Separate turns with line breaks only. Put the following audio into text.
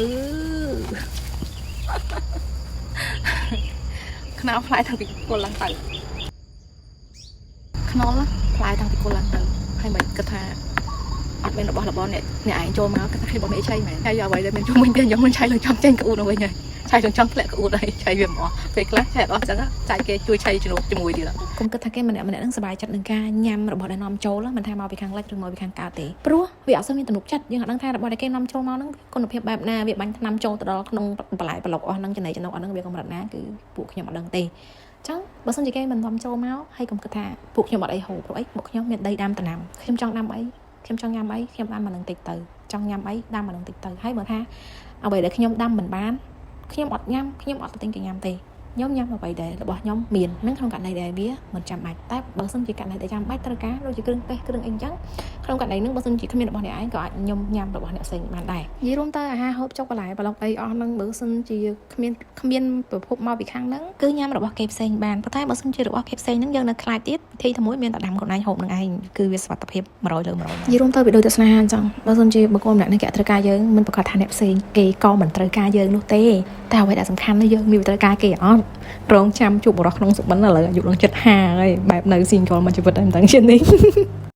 អឺ ខ្នោផ្លែតាំងពីគល់ឡើងទៅខ្នុរផ្លែតាំងពីគល់ឡើងទៅហើយមិនគិតថាអត់មានរបស់របរអ្នកអ្នកឯងចូលមកគិតថាខ្ញុំបងមេឆៃមែនហើយយកអ្វីដែលមានជុំវិញទៀតខ្ញុំមិនឆៃលើចង់ចេញក្អួតមកវិញហើយឆៃចង់ចង់ធ្លាក់ក្អួតហើយឆៃវាមិនអស់ពេលខ្លះឆៃអត់អស់ចឹងចៃគេជួយឆៃជំនួសជាមួយទៀតកុំគិតថាគេម្នាក់ម្នាក់នឹងសប្បាយចិត្តនឹងការញ៉ាំរបស់ដែលនាំចូលមិនថាមកពីខាងលិចឬមកពីខាងកើតទេព្រោះវាអត់សូវមានទំនុកចិត្តយើងអត់ដឹងថារបស់ដែលគេនាំចូលមកហ្នឹងគុណភាពបែបណាវាបាញ់ថ្នាំចូលទៅដល់ក្នុងបន្លែប្លុកអស់ហ្នឹងចំណីចំណុកអស់ហ្នឹងវាកម្រិតណាគឺពួកខ្ញុំអត់ដឹងទេចឹងបើសិនជាគេមិននាំចូលមកហើយកុំគិតថាពួកខ្ញុំអត់អីហូបព្រោះអីពួកខ្ញុំមានដីដាំដំណាំខ្ញុំចង់ដាំអីខ្ញុំចង់ញ៉ាំអីខ្ញុំដាំមកនឹងតិចទៅចង់ញ៉ាំអីដាំមកនឹងតិចទៅហើយបើថាអ្វីដែលខ្ញុំដាំមិនបានខ្ញុំអត់ញ៉ាំខ្ញុំអត់ទៅទិញគេញ៉ាំទេខ្ញុំញ៉ាំអ្វីដែលរបស់ខ្ញុំមាននឹងក្នុងករណីដែលវាមិនចាំបាច់តែបើសិនជាករណីដែលចាំបាច់ត្រូវការដូចជាគ្រឿងទេសគ្រឿងអីចឹងក្នុងករណីហ្នឹងបើសិនជាគ្មានរបស់អ្នកឯងក៏អាចខ្ញុំញ៉ាំរបស់អ្នកផ្សេងបានដែរនិយាយរួមទៅអាហារហូបចុកបន្លែប្លុកអីអស់ហ្នឹងបើសិនជាគ្មានគ្មានប្រភពមកពីខាងហ្នឹងគឺញ៉ាំរបស់គេផ្សេងបានប៉ុន្តែបើសិនជារបស់គេផ្សេងហ្នឹងយើងនៅខ្លាចទៀតវិធីតែមួយមានតែដាំខ្លួនឯងហូបនឹងឯងគឺវាសុវត្ថិភាព100លើ100និយាយរួមទៅវាដូចទស្សនាអញ្ចឹងបើសិនជាបុគ្គលម្នាក់នេះគេអត់ត្រូវការយើងមិនប្រកាសថាអ្នកផ្សេងគេក៏មិនត្រូវការយើងនោះទេតែអ្វីដែលសំខាន់នោះយើងមានត្រូវការគេអត់រងចាំជួបបុរសក្នុងសុបិនឥឡូវអាយុឡើងចិត្ត50ហើយបែបនៅ single មួយជីវិតតែមិនដឹងជានេះ។